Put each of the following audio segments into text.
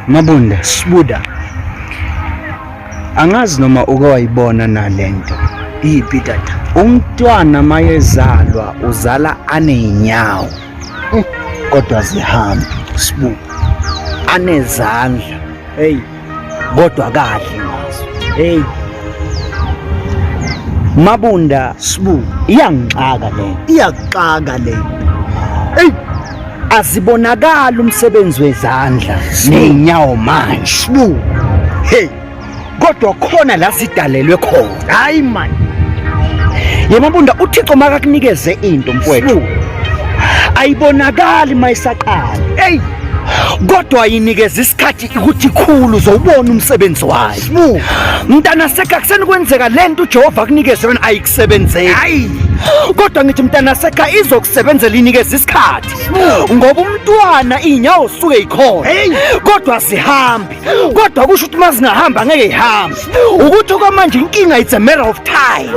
Mabunda. Sbuda. Angazi noma uke wayibona nalento. Iphi, tata? Umntwana mayezalwa uzala aneyinyawo. Kodwa zihambi. Sbu. Anezandla. Hey. Kodwa kadli ngazo. Hey. Mabunda. Sbu. Iyangixaka le. Iyakuxaka le. Hey. Azibonakala umsebenzi wezandla nezinyawo manje. Sbu. Hey. Kodwa khona la sidalelwe khona. Hayi man. Yemabunda, uThixo makakunikeze into, mfowethu. Ayibonakali mayisaqala. Hey. Kodwa yinikeza isikhathi ukuthi ikhulu, uzowubona umsebenzi wayo. Sbu. Mntana seka, kuseni kwenzeka lento uJehova akunikeze yona ayikusebenzeli. Hayi. Kodwa ngithi, mntana seka, izokusebenzela, inikeza isikhathi. Ngoba umntwana inyawo suke ikhona. Hey. Kodwa sihambi. Kodwa kusho ukuthi mazingahamba ngeke ihambe. Ukuthi okwamanje inkinga, it's a matter of time.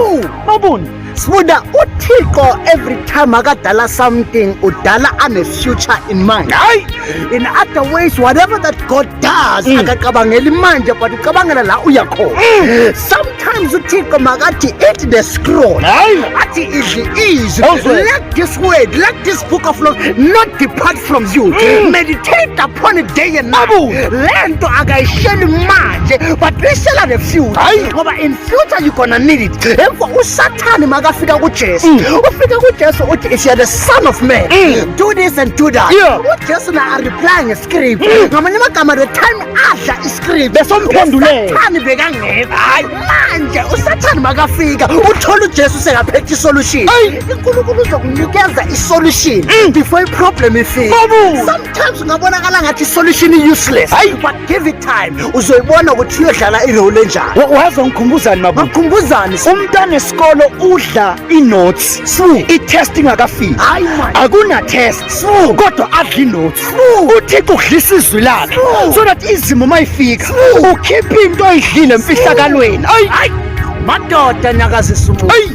Mabunda. Sbuda, uThixo every time akadala something, udala ane future in mind. Hayi. In other ways, whatever that God does, akacabangeli manje but ucabangela la uyakhona. Sometimes uThixo makathi eat the scroll. Hayi. Athi idli izwi. Awuzwe. Let this word, let this book of law not depart from you. Meditate upon it day and night. Mabunda. Lento akayisheli manje but uyishela the future. Hayi. Ngoba in future you gonna need it. Emva uSathane makafika kuJesu. Ufika kuJesu uthi, "If you are the son of man, do this and do that." UJesu na reply ngescript. Ngamanye amagama, the time adla iscript. Besomphendulela. uSathane bekangekho. Hayi, manje uSathane makafika uthola uJesu sekaphethe isolution. Hayi. UNkulunkulu uzokunikeza isolution before iproblem ifike. Mabunda. Sometimes ungabonakala ngathi isolution i-useless. Hayi. But give it time. Uzoyibona ukuthi uyodlala irole enjani. Waze ngikhumbuzani, Mabunda? Makhumbuzani? Umntwana esikolo udla i-notes. I-test ingakafiki. Hayi man. Akuna test. Kodwa adla i-notes. UThixo udlisa izwi lakhe so that izimo mayifika ukhipha into oyidlile emfihlakalweni. Ayi. Hayi. Madoda, nyakazisa umuntu. Ayi.